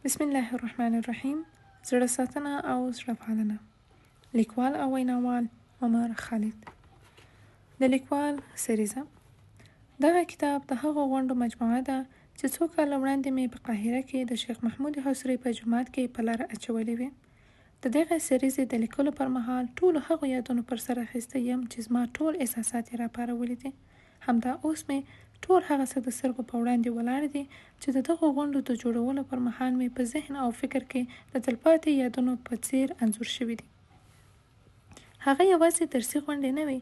بسم الله الرحمن الرحیم زړه ساتنه او زړه پالنه لیکوال او ویناوال عمر خالد د لیکوال سریزه دغه کتاب د هغو غونډو مجموعه ده چې څو کاله وړاندې مې په قاهره کې د شیخ محمود حسري په جومات کې په لاره اچولې وې. د دغې سریزې د لیکلو پر مهال ټولو هغو یادونو پر سر اخیستی یم چې زما ټول احساسات یې راپارولي دي. همدا اوس مې ټول هغه څه د سترګو په وړاندې ولاړ دي چې د دغو غونډو د جوړولو پر مهال مې په ذهن او فکر کې د تلپاتې یادونو په څېر انځور شوي دي. هغه یوازې درسي غونډې نه وې،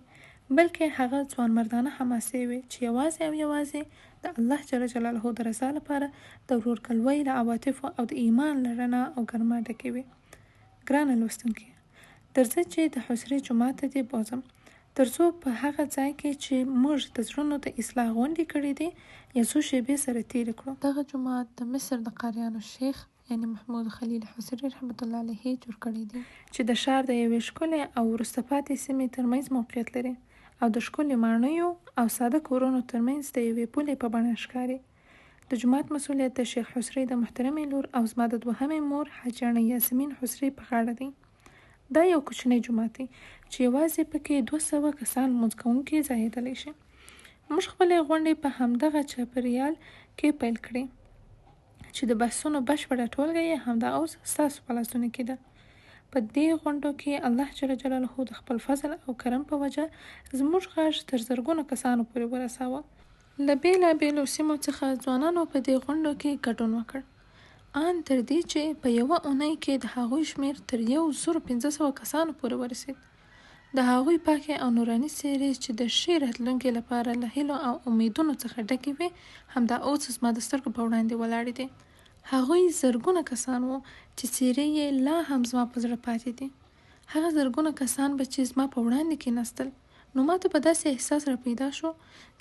بلکې هغه ځوانمردانه حماسې وې چې یوازې او یوازې د الله جل جلاله د رضا لپاره د ورورګلوۍ له عواطفو او د ایمان له رڼا او ګرما ډکې وې. ګرانه لوستونکیه! درځه چې د حجرې جومات ته دې بوځم، تر څو په هغه ځای کې چې موږ د زړونو د اصلاح غونډې کړې دي، یو څو شېبې سره تېرې کړو. دغه جومات د مصر د قاریانو شیخ یعنې محمود خلیل حصري رحمة الله علیه جوړ کړی دی. چې د ښار د یوې ښکلې او وروسته پاتې سیمې تر منځ موقعیت لري او د ښکلیو ماڼیو او ساده کورونو تر منځ د یوې پولې په بڼه ښکاري. د جومات مسؤلیت د شیخ حصري د محترمې لور او زما د دوهمې مور حاجیاڼۍ یاسمین حصري په غاړه دی. دا یو کوچنی جومات دی چې یوازې په کې 200 کسان لمونځ کوونکي ځایېدلی شي. موږ خپلې غونډې په همدغه چاپېریال کې پیل کړې چې د بحثونو بشپړه ټولګه یې همدا اوس ستاسو په لاسونو کې ده. په دې غونډو کې الله جل جلاله د خپل فضل او کرم په وجه زموږ غږ تر زرګونو کسانو پورې ورساوه. له بېلا بېلو سیمو څخه ځوانانو په دې غونډو کې ګډون وکړ، ان تر دې چې په یوه اونۍ کې د هغوی شمېر تر 1500 کسانو پورې ورسېد. د هغوی پاکې او نوراني څېرې چې د ښې راتلونکې لپاره له هیلو او امیدونو څخه ډکې وې، همدا اوس زما د سترګو په وړاندې ولاړې دي. هغوی زرګونه کسان وو چې څېرې یې لا هم زما په زړه پاتې دي. هغه زرګونه کسان به چې زما په وړاندې کېناستل، نو ماته به داسې احساس راپیدا شو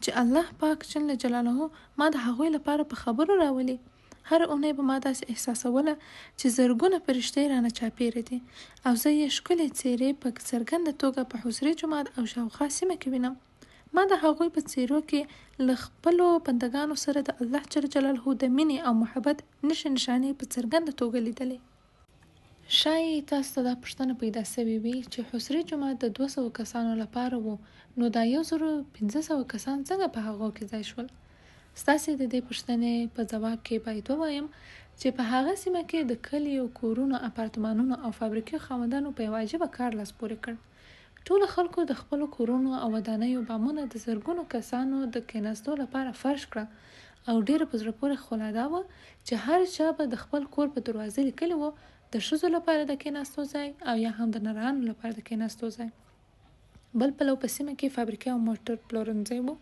چې الله پاک جل جلاله ما د هغوی لپاره په خبرو راولي. هره اونۍ به ما داسې احساسوله چې زرګونه پرښتې رانه چاپېره دي او زه یې ښکلې څېرې په څرګنده توګه په حضري جومات او شاوخوا سیمه کې وینم. ما د هغوی په څېرو کې له خپلو بندګانو سره د الله جل جلاله د مینې او محبت نښې نښانې په څرګنده توګه لیدلې. ښايي تاسو ته دا پوښتنه پیدا شوې وي چې حصري جومات د 200 کسانو لپاره و، نو دا 1500 کسان څنګه په هغو کې ځای شول؟ ستاسې د دې پوښتنې په ځواب کې باید ووایم چې په هغه سیمه کې د کلیو، کورونو، اپارتمانونو او فابریکو خاوندانو په یوه عجیبه کار لاس پورې کړ. ټولو خلکو د خپلو کورونو او ودانیو بامونه د زرګونو کسانو د کېناستو لپاره فرش کړه او ډېره په زړه پورې خو لا دا وه چې هر چا به د خپل کور په دروازه لیکلي وو، د ښځو لپاره د کېناستو ځای او یا هم د نرانو لپاره د کېناستو ځای. بل پلو په سیمه کې فابریکې او موټر پلورنځی وو.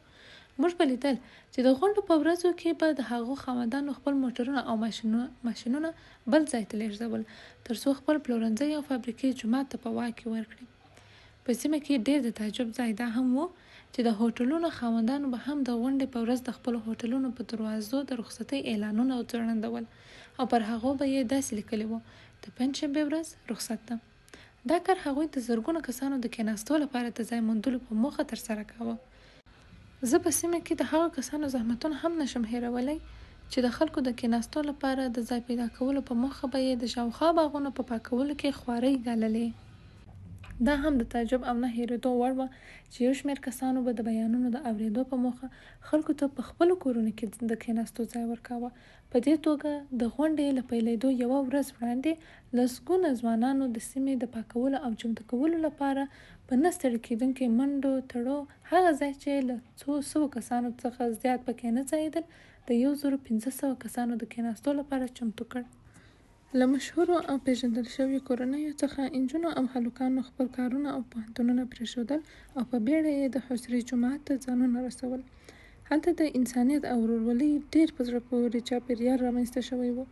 موږ به لیدل چې د غونډو په ورځو کې به د هغو خاوندانو خپل موټرونه او ماشینونه بل ځای ته لېږدول تر څو خپل پلورنځی او فابریکې جومات ته په واک کې ورکړي. په سیمه کې ډېر د تعجب ځای دا هم و چې د هوټلونو خاوندانو به هم د غونډې په ورځ د خپلو هوټلونو په دروازو د رخصتۍ اعلانونه ځوړندول او پر هغو به یې داسې لیکلي وو، د پنجشنبې ورځ رخصت ده. دا کار هغوی د زرګونو کسانو د کېناستو لپاره د ځای موندلو په موخه ترسره کاوه. زه په سیمه کې د هغو کسانو زحمتونه هم نه شم هېرولی چې د خلکو د کېناستو لپاره د ځای پیدا کولو په موخه به یې د شاوخوا باغونو په پاکولو کې خوارۍ ګاللې. دا هم د تعجب او نه هېرېدو وړ وه چې یو شمېر کسانو به د بیانونو د اورېدو په موخه خلکو ته په خپلو کورونو کې د کېناستو ځای ورکاوه. په دې توګه د غونډې له پیلېدو یوه ورځ وړاندې لسګونه ځوانانو د سیمې د پاکولو او چمتو کولو لپاره په نه ستړي کېدونکې منډو تړو هغه ځای چې له څو سوو کسانو څخه زیات پکې نه ځایېدل د 1500 کسانو د کېناستو لپاره چمتو کړ. له مشهورو او پېژندل شویو کورنیو څخه انجونو او هلکانو خپل کارونه او پوهنتونونه پرېښودل او په بېړه یې د حجرې جومات ته ځانونه رسول. هلته د انسانیت او ورورولۍ ډېر په زړه پورې چاپېریال رامنځته شوی و.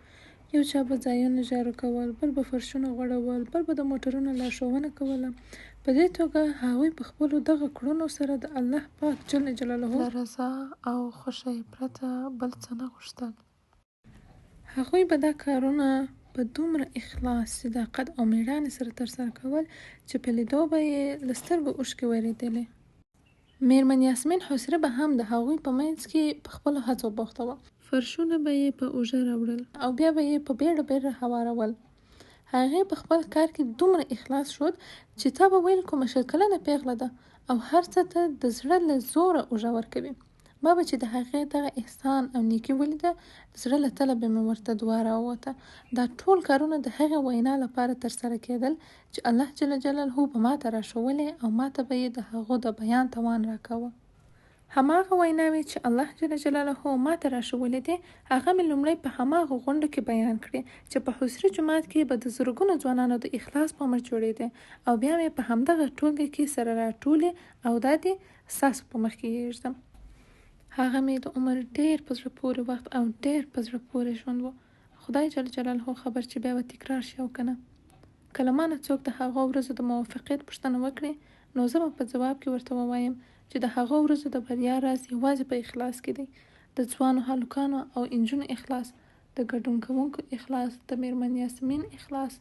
یو چا به ځایونه جارو کول، بل به فرشونه غوړول، بل به د موټرونو لارښوونه کوله. په دې توګه هغوی په خپلو دغه کړنو سره د الله پاک جل جلاله. له رضا او خوښۍ پرته بل څه نه غوښتل. هغوی به دا کارونه په دومره اخلاص، صداقت او مېړانې سره ترسره کول چې په لیدو به یې له سترګو اوښکې ورېدلې. مېرمن یاسمین حسري به هم د هغوی په منځ کې په خپلو هڅو بوخته وه. فرشونه به یې په اوږه راوړل. او بیا به یې په بېړه بېړه هوارول. هغې په خپل کار کې دومره اخلاص ښود چې تا به ویل کومه 20 کلنه پېغله ده او هر څه ته د زړه له زوره اوږه ورکوي. ما به چې د هغې دغه احسان او نیکي ولیده، د زړه له تله به مې ورته دعا راووته. دا ټول کارونه د هغې وینا لپاره ترسره کېدل چې الله جل جلاله به ماته راښوولې او ماته به یې د هغو د بیان توان راکاوه. هماغه ویناوې چې الله جل جلاله ماته راښوولې دي، هغه مې لومړی په هماغو غونډو کې بیان کړې چې په حصري جومات کې به د زرګونو ځوانانو د اخلاص په مټ جوړېدې او بیا مې په همدغه ټولګي کې سره راټولې او دا دي ستاسو په مخ کې یې ږدم. هغه مې د عمر ډېر په زړه پورې وخت او ډېر په زړه پورې ژوند و. خدای جل جلاله خبر چې بیا به تکرار شي او که نه. که له مانه څوک د هغو ورځو د موفقیت پوښتنه وکړي، نو زه به په ځواب کې ورته ووایم چې د هغو ورځو د بریا راز یوازې په اخلاص کې دی. د ځوانو هلکانو او انجونو اخلاص، د ګډون کوونکو اخلاص، د مېرمن یاسمین اخلاص.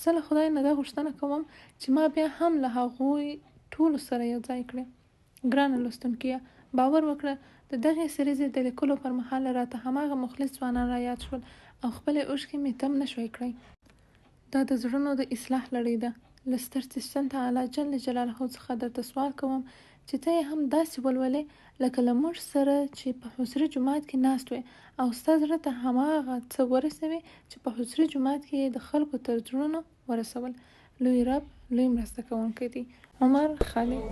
زه له خدای نه دا غوښتنه کوم چې ما بیا هم له هغوی ټولو سره یو ځای کړي. ګرانه لوستونکیه! باور وکړه، د دغې سریزې د لیکلو پر مهال راته هماغه مخلص ځوانان را یاد شول او خپلې اوښکې مې تم نه شوای کړای. دا د زړونو د اصلاح لړۍ ده. له ستر څښتن تعالی جل جلاله څخه درته سوال کوم چې ته یې هم داسې ولولې لکه له موږ سره چې په حضوري جومات کې ناست وې او ستا زړه ته هماغه څه ورسوي چې په حضوري جومات کې یې د خلکو تر زړونو ورسول. لوی رب لوی مرسته کوونکی دی. عمر خالد.